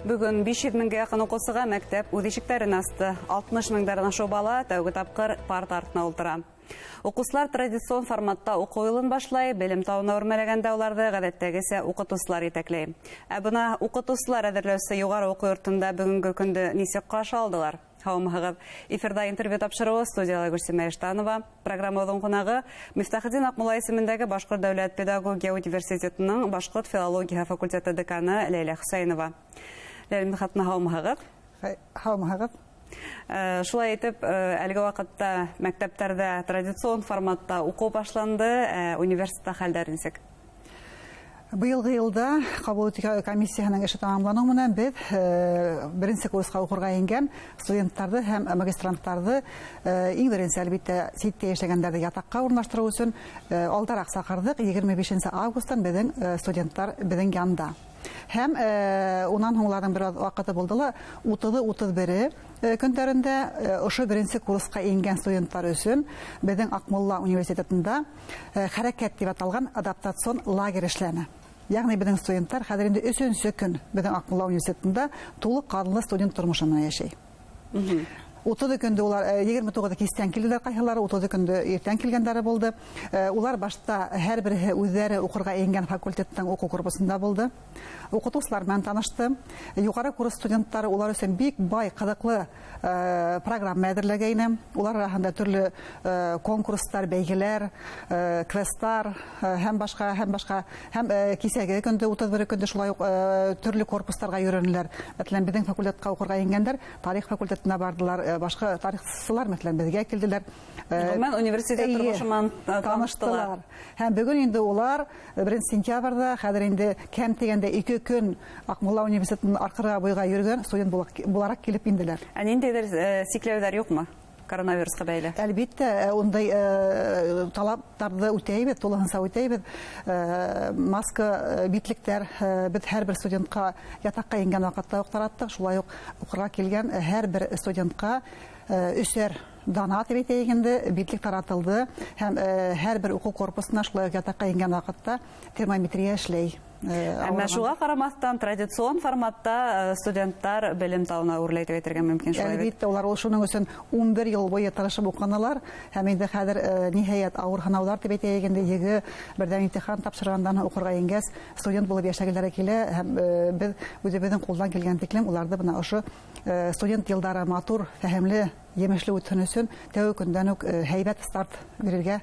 Бөгөн 500 меңгә яҡын уҡыусыға мәктәп үҙ ишектәрен асты. 60 меңдән ашыу бала тәүге тапҡыр парта артына ултыра. Уҡыусылар традицион форматта уҡыу йылын башлай, белем тауына үрмәләгәндә уларҙы ғәҙәттәгесә уҡытыусылар етәкләй. Ә бына уҡытыусылар әҙерләүсе юғары уҡыу йортонда бөгөнгө көндө нисек ҡаршы алдылар? Һаумыһығыҙ! Эфирҙа интервью тапшырыуы, студияла Гөлсимә Иштанова. Программабыҙҙың ҡунағы Мифтахетдин Аҡмулла исемендәге Башҡорт дәүләт педагогия университетының башҡорт филологияһы факультеты деканы Ләйлә Хөсәйенова. Ләйлә Мидхәтовна, һаумыһығыҙ! Һаумыһығыҙ! Шулай итеп, әлеге ваҡытта мәктәптәрҙә традицион форматта уҡыу башланды, университетта хәлдәр нисек? Быйылғы йылда ҡабул итеү комиссияһының эше тамамланыу менән беҙ беренсе курсҡа уҡырға ингән студенттарҙы һәм магистранттарҙы иң беренсе, әлбиттә, ситтә йәшәгәндәрҙе ятаҡҡа урынлаштырыу өсөн алдараҡ саҡырҙыҡ. 25 августтан беҙҙең студенттар беҙҙең янда. Һәм унан һуң уларҙың бер аҙ ваҡыты булды ла, 30-ы 31-е көндәрендә ошо беренсе курсҡа ингән студенттар өсөн беҙҙең Аҡмулла университетында «Хәрәкәт» тип аталған адаптацион лагерь эшләне. Йәғни беҙҙең студенттар хәҙер инде өсөнсө көн беҙҙең Аҡмулла университетында тулы ҡанлы студент тормошо менән йәшәй. 30 көндө улар 29 кистән килделәр ҡайһылары, 30 көндө иртән килгәндәре булды. Улар башта һәр береһе үҙҙәре уҡырға ингән факультеттың уҡыу корпусында булды. Уҡытыусылар менән танышты. Юғары курс студенттары улар өсөн бик бай, ҡыҙыҡлы программа әҙерләгәйне. Улар араһында төрлө конкурстар, бәйгеләр, квесттар һәм башҡа, һәм башҡа. Һәм кисәге көндө, 31 көндө шулай уҡ төрлө корпустарға йөрөнөләр. Мәҫәлән, беҙҙең факультетҡа уҡырға ингәндәр тарих факультетына барҙылар, башҡа тарихсылар, мәҫәлән, беҙгә килделәр. Ғөмүмән, университет тормошо менән таныштылар. Һәм бөгөн инде улар 1 сентябрҙә, хәҙер инде кәм тигәндә 2 көн Аҡмулла университетының арҡырға буйға йөрөгән студент булараҡ килеп инделәр. Ә ниндәйҙер сикләүҙәр юҡмы коронавирусҡа бәйле? Әлбиттә, ундай талаптарҙы үтәйбеҙ, тулыһынса үтәйбеҙ. Маска, битлектәр беҙ һәр бер студентҡа ятаҡҡа ингән ваҡытта уҡ тараттыҡ. Шулай уҡ уҡырға килгән һәр бер студентҡа өсәр дана тип әйтәйек инде, битлек таратылды. Һәм һәр бер уҡыу корпусына шулай уҡ ятаҡҡа ингән ваҡытта термометрия эшләй. Әммә шуға ҡарамаҫтан традицион форматта студенттар белем тауына үрләй тип әйтергә мөмкин, шулай бит? Әлбиттә, улар ул шуның өсөн 11 йыл буйы тырышып уҡынылар. Һәм инде хәҙер ниһайәт ауыр һынауҙар тип әйтәйек инде, ЕГЭ берҙәм имтихан тапшырғандан һуң уҡырға ингәс студент булып йәшәгеләре килә. Һәм беҙ үҙебеҙҙең ҡулдан килгән тиклем уларҙы бына ошо студент йылдары матур, фәһемле, емешле үтһен өсөн тәүге көндән үк һәйбәт старт бирергә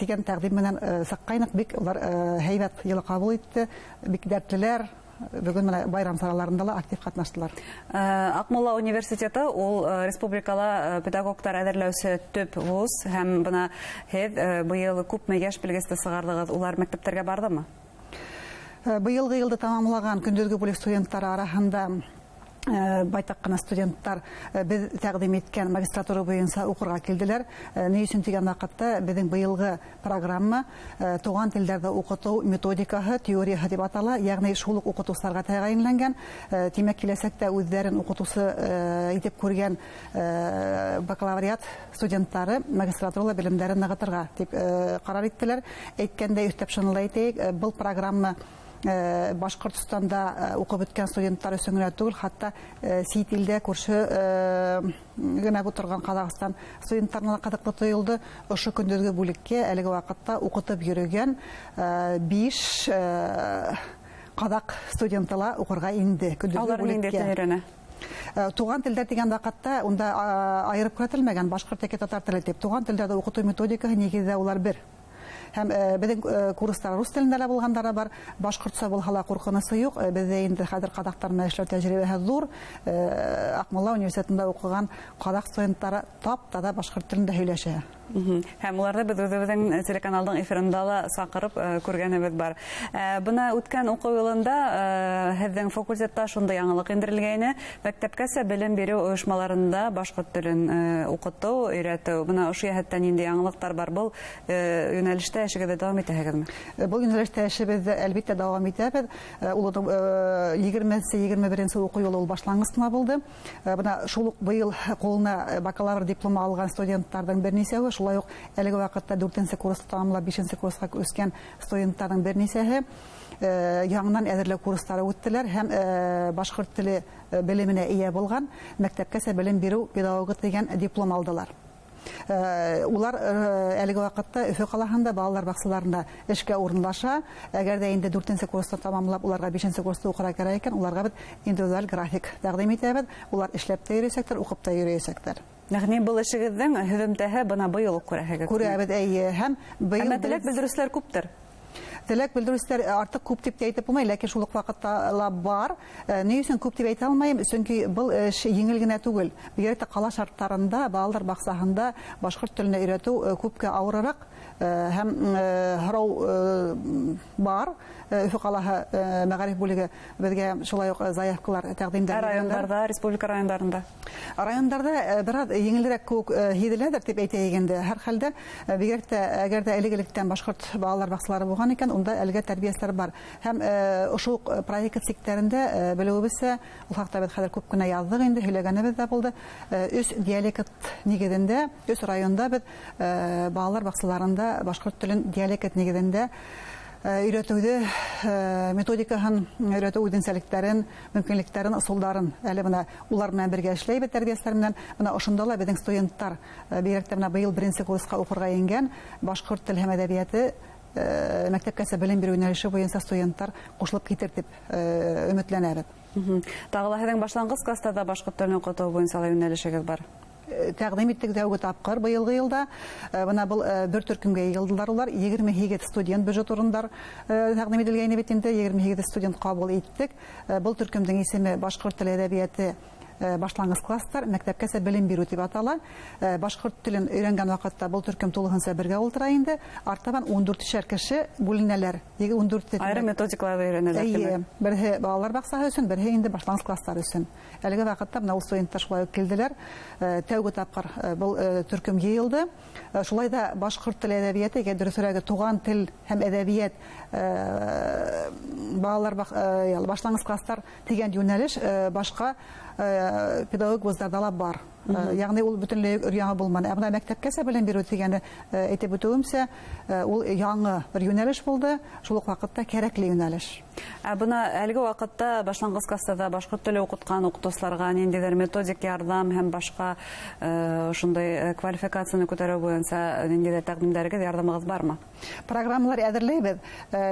тигән тәҡдим менән сыҡҡайныҡ. Бик улар һәйбәт йылы ҡабул итте, бик дәртлеләр. Бөгөн менә байрам сараларында ла актив ҡатнаштылар. Аҡмулла университеты ул республикала педагогтар әҙерләүсе төп вуз, һәм бына һеҙ быйыл күпме йәш белгесте сығарҙығыҙ, улар мәктәптәргә барҙымы? Быйылғы йылды тамамлаған көндөҙгө бүлек студенттары араһында байтаҡ ҡына студенттар беҙ тәҡдим иткән магистратура буйынса уҡырға килделәр. Ни өсөн тигән ваҡытта беҙҙең быйылғы программа туған телдәрҙе уҡытыу методикаһы, теорияһы тип атала, йәғни шул уҡ уҡытыусыларға тәғәйенләнгән. Тимәк, киләсәктә үҙҙәрен уҡытыусы итеп күргән бакалавриат студенттары магистратурала белемдәрен нығытырға тип ҡарар иттеләр. Әйткәндәй, өҫтәп шуны ла әйтәйек, был программа Башҡортостанда уҡып бөткән студенттар өсөн генә түгел, хатта сит илдә күрше генә торған Ҡаҙағстан студенттарына ла ҡыҙыҡлы тойолдо. Ошо көндөҙгө бүлеккә әлеге ваҡытта уҡытып йөрөгән 5 ҡаҙаҡ студенты ла уҡырға инде көндөҙгө Алар ниндәй бүлеккә. тел өйрәнә? Туған телдәр тигән ваҡытта унда айырып күрһәтелмәгән башҡорт йәки татар теле тип. Туған телдәрҙе уҡытыу методикаһы нигеҙҙә улар бер. Һәм беҙҙең курстар рус телендә лә булғандары бар, башҡортса булһа ла ҡурҡынысы юҡ. Беҙҙә инде хәҙер ҡаҙаҡтар менән эшләү тәжрибәһе ҙур. Аҡмулла университетында уҡыған ҡаҙаҡ студенттары тап-таҙа башҡорт телендә һөйләшә. Һәм уларҙы беҙ үҙебеҙҙең телеканалдың эфирында ла саҡырып күргәнебеҙ бар. Бына үткән уҡыу йылында һеҙҙең факультетта шундай яңылыҡ индерелгәйне. Мәктәпкәсә белем биреү ойошмаларында башҡорт телен уҡытыу, өйрәтеү. Бына ошо йәһәттән ниндәй яңылыҡтар бар? Был йүнәлештә эшегеҙҙе дауам итәһегеҙме? Был йүнәлештә эшебеҙҙе әлбиттә дауам итәбеҙ. Ул егерменсе, егерме беренсе уҡыу йылы ул башланғыс ҡына булды. Бына шул уҡ быйыл ҡулына бакалавр дипломы алған студенттарҙың бер нисәүе Шулай уҡ әлеге ваҡытта 4-нсе курсты тамамлап 5-нсе курсҡа үҫкән студенттарҙың бер нисәһе яңынан әҙерләү курстары үттеләр һәм башҡорт теле белеменә эйә булған мәктәпкәсә белем биреү педагогы тигән диплом алдылар. Улар әлеге ваҡытта Өфө ҡалаһында балалар баҡсаларында эшкә урынлаша. Әгәр ҙә инде 4-нсе курсты тамамлап уларға 5-нсе курсты уҡырға кәрәк икән, уларға беҙ индивидуаль график тәҡдим итәбеҙ. Улар эшләп тә йөрөйәсәктәр, уҡып та йөрөйәсәктәр. Йәғни был эшегеҙҙең һөҙөмтәһе бына быйыл уҡ күрәһегеҙ. Күрәбеҙ, эйе, һәм быйыл Әммә теләк белдереүселәр күптер. Теләк белдереүселәр артыҡ күп тип тә әйтеп булмай, ләкин шул уҡ ваҡытта ла бар. Ни өсөн күп тип әйтә алмайым? Сөнки был эш еңел генә түгел. Бигерәк тә ҡала шарттарында, балалар баҡсаһында башҡорт теленә өйрәтеү күпкә ауырыраҡ, һәм һорау бар. Өфө ҡалаһы мәғариф бүлеге беҙгә шулай уҡ заявкалар тәҡдим итә. Ә райондарҙа, республика райондарында? Райондарҙа бер аҙ еңелерәк кеүек һиҙеләлер тип әйтәйек инде. Һәр хәлдә, бигерәк тә әгәр ҙә элек-электән башҡорт балалар баҡсалары булған икән, унда әлегә тәрбиәселәр бар. Һәм ошо уҡ проект сиктәрендә, белеүебеҙсә, ул хаҡта беҙ хәҙер күп кенә яҙҙыҡ инде, һөйләгәнебеҙ ҙә булды. 3 диалект нигеҙендә, 3 районда беҙ балалар баҡсаларында башҡорт телен диалект нигеҙендә өйрәтеүҙе, методикаһын өйрәтеү үҙенсәлектәрен, мөмкинлектәрен, ысулдарын әле бына улар менән бергә эшләйбеҙ, тәрбиәселәр менән. Бына ошонда ла беҙҙең студенттар, бигерәк тә бына быйыл беренсе курсҡа уҡырға ингән башҡорт тел һәм әҙәбиәте мәктәпкәсә белем биреү йүнәлеше буйынса студенттар ҡушылып китер тип өмөтләнәбеҙ. Тағы ла һеҙҙең башланғыс кластарҙа башҡорт телен уҡытыу буйынса ла йүнәлешегеҙ бар. Тәҡдим иттек тәүге тапҡыр быйылғы йылда. Бына был бер төркөмгә йыйылдылар улар. 28 студент бюджет урындар тәҡдим ителгәйне бит инде. 28 студент ҡабул иттек. Был төркөмдөң исеме башҡорт теле әҙәбиәте башланғыс класстар мәктәпкәсә белем биреү тип атала. Башҡорт телен өйрәнгән ваҡытта был төркөм тулыһынса бергә ултыра инде. Артабан 14 кеше бүленәләр. Егерме 14 Айырым методикаларҙы өйрәнәләр, Эйе, тимәк. береһе балалар баҡсаһы өсөн, береһе инде башланғыс класстар өсөн. Әлеге ваҡытта бына ул студенттар шулай уҡ килделәр. Тәүге тапҡыр был төркөм йыйылды. Шулай да башҡорт теле әҙәбиәте, йә дөрөҫөрәге туған тел һәм әҙәбиәт балалар башланғыс класстар тигән йүнәлеш башҡа педагог вуздарҙа ла бар. Йәғни ул бөтөнләй өр-яңы булманы. Ә бына мәктәпкәсә белем биреү тигәне әйтеп үтеүемсә, ул яңы бер йүнәлеш булды, шул уҡ ваҡытта кәрәкле йүнәлеш. Ә бына әлеге ваҡытта башланғыс класстарҙа башҡорт теле уҡытҡан уҡытыусыларға ниндәйҙер методик ярҙам һәм башҡа ошондай квалификацияны күтәреү буйынса ниндәйҙер тәҡдимдәрегеҙ, ярҙамығыҙ бармы? Программалар әҙерләйбеҙ.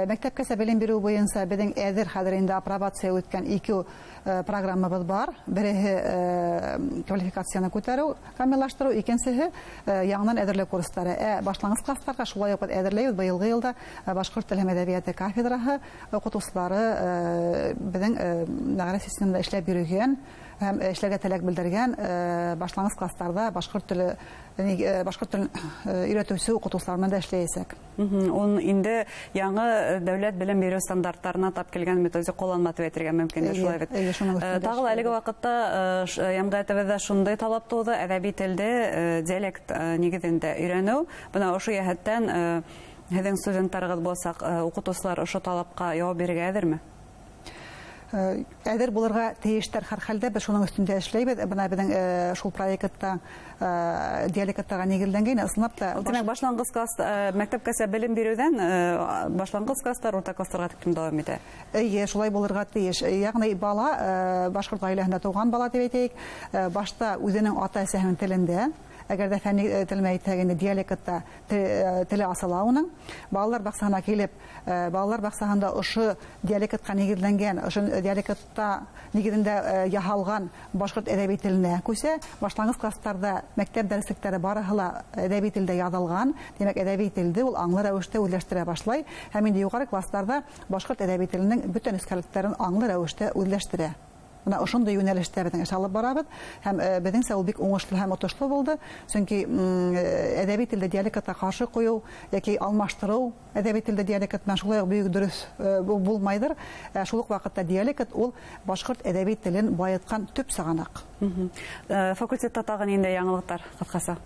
Мәктәпкәсә белем биреү буйынса беҙҙең әҙер хәҙер инде апробация үткән ике программабыҙ бар. Береһе квалификацияны күтәреү, камиллаштырыу, икенсеһе яңынан әҙерләү курстары. Ә башланғыс класстарға шулай уҡ беҙ әҙерләйбеҙ. Быйылғы йылда башҡорт теле һәм әҙәбиәте кафедраһы уҡытыусылары беҙҙең мәғариф системында эшләп йөрөгән һәм эшләргә теләк белдергән башланғыс класстарҙа башҡорт телен өйрәтеүсе уҡытыусылар менән дә эшләйәсәк. Ун инде яңы дәүләт белем биреү стандарттарына тап килгән методик ҡулланма тип әйтергә мөмкин, Эйе, шулай бит. эйе, шуның өҫтөндә Тағы ла эшләйбеҙ. әлеге ваҡытта йәмғиәтебеҙҙә шундай талап тыуҙы: әҙәби телде диалект нигеҙендә өйрәнеү. Бына ошо йәһәттән һеҙҙең студенттарығыҙ буласаҡ уҡытыусылар ошо талапҡа яуап бирергә әҙерме? Әҙер булырға тейештәр һәр хәлдә, беҙ шуның өҫтөндә эшләйбеҙ. Бына беҙҙең шул проектта диалекттарға нигеҙләнгән, ысынлап та Ул, тимәк, башланғыс класс мәктәпкәсә белем биреүҙән башланғыс класстар урта класстарға тиклем дауам итә. Эйе, шулай булырға тейеш. Йәғни бала башҡорт ғаиләһендә тыуған бала тип әйтәйек, башта үҙенең ата-әсәһенең телендә, әгәр дә фәнни телмә әйтһәк инде, диалектта теле асыла уның. Балалар баҡсаһына килеп, балалар баҡсаһында ошо диалектҡа нигеҙләнгән, ошо диалектта нигеҙендә яһалған башҡорт әҙәби теленә күсә. Башланғыс класстарҙа мәктәп дәреслектәре барыһы ла әҙәби телдә яҙылған. Тимәк, әҙәби телде ул аңлы рәүештә үҙләштерә башлай. Һәм инде юғары класстарҙа башҡорт әҙәби теленең бөтә нескәлектәрен аңлы рәүештә үҙләштерә. Бына ошондай йүнәлештә беҙҙең эш алып барабыҙ. Һәм беҙҙеңсә ул бик уңышлы һәм отошло булды. Сөнки әҙәби телдә диалектҡа ҡаршы ҡуйыу йәки алмаштырыу әҙәби телдә диалект менән шулай уҡ бик дөрөҫ булмайҙыр. Шул уҡ ваҡытта диалект ул башҡорт әҙәби телен байытҡан төп сығанаҡ. Факультетта тағы ниндәй яңылыҡтар ҡыҫҡаса?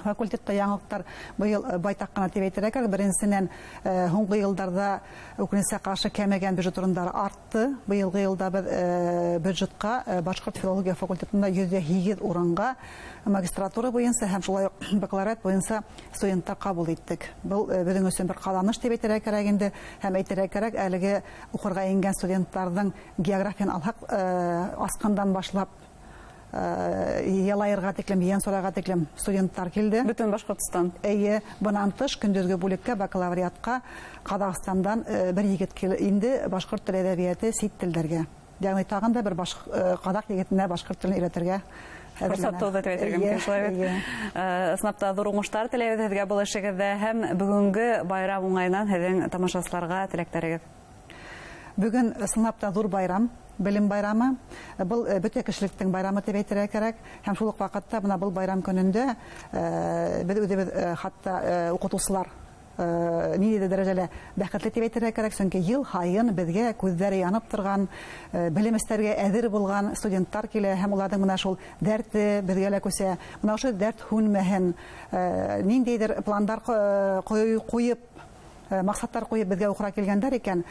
Факультетта яңылыҡтар быйыл байтаҡ ҡына тип әйтергә кәрәк. Беренсенән, һуңғы йылдарҙа үкенескә ҡаршы кәмегән бюджет урындары артты. Быйылғы йылда беҙ бюджетҡа башҡорт филология факультетында 108 урынға магистратура буйынса һәм шулай уҡ бакалавриат буйынса студенттар ҡабул иттек. Был беҙҙең өсөн бер ҡаҙаныш тип әйтергә кәрәк инде. Һәм әйтергә кәрәк, әлеге уҡырға ингән студенттарҙың географияны алһаҡ, Асҡандан башлап Ялайырға тиклем, Ейәнсураға тиклем студенттар килде. Бөтөн Башҡортостан. Эйе, бынан тыш көндөҙгө бүлеккә бакалавриатҡа Ҡаҙағстандан бер егет инде башҡорт тел әҙәбиәте сит телдәргә. Йәғни тағын да бер ҡаҙаҡ егетенә башҡорт телен өйрәтергә форсат тыуҙы тип әйтергә мөмкин, шулай бит. Ысынлап та ҙур уңыштар теләйбеҙ һеҙгә был эшегеҙҙә һәм бөгөнгө байрам уңайынан һеҙҙең тамашасыларға теләктәрегеҙ. Бөгөн ысынлап та ҙур байрам, белем байрамы. Был бөтә кешелектең байрамы тип әйтергә кәрәк. Һәм шул уҡ ваҡытта бына был байрам көнөндә беҙ үҙебеҙ, хатта уҡытыусылар, ниндәй дәрәжәлә бәхетле тип әйтергә кәрәк, сөнки йыл һайын беҙгә күҙҙәре янып торған, белем эстәргә әҙер булған студенттар килә һәм уларҙың бына шул дәрте беҙгә лә күсә. Бына ошо дәрт һүнмәһен, ниндәйҙер пландар ҡуйып, маҡсаттар ҡуйып беҙгә уҡырға килгәндәр икән,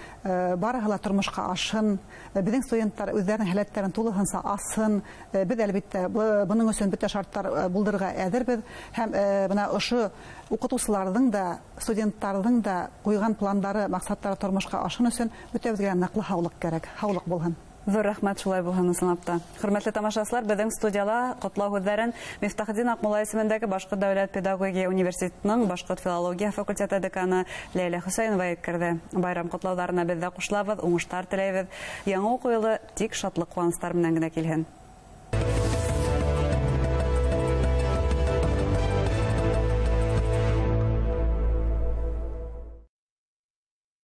барыһы ла тормошҡа ашһын, беҙҙең студенттар үҙҙәренең һәләттәрен тулыһынса асһын. Беҙ әлбиттә бының өсөн бөтә шарттар булдырырға әҙербеҙ. Һәм бына ошо уҡытыусыларҙың да, студенттарҙың да ҡуйған пландары, маҡсаттары тормошҡа ашһын өсөн бөтәбеҙгә ныҡлы һаулыҡ кәрәк. Һаулыҡ булһын. Ҙур рәхмәт, шулай булһын ысынлап та. Хөрмәтле тамашасылар, беҙҙең студияла ҡотлау һүҙҙәрен Мифтахетдин Аҡмулла исемендәге Башҡорт дәүләт педагогия университетының башҡорт филология факультеты деканы Ләйлә Хөсәйенова еткерҙе. Байрам ҡотлауҙарына беҙ ҙә ҡушылабыҙ, уңыштар теләйбеҙ. Яңы уҡыу йылы тик шатлыҡ ҡыуаныстар менән генә килһен.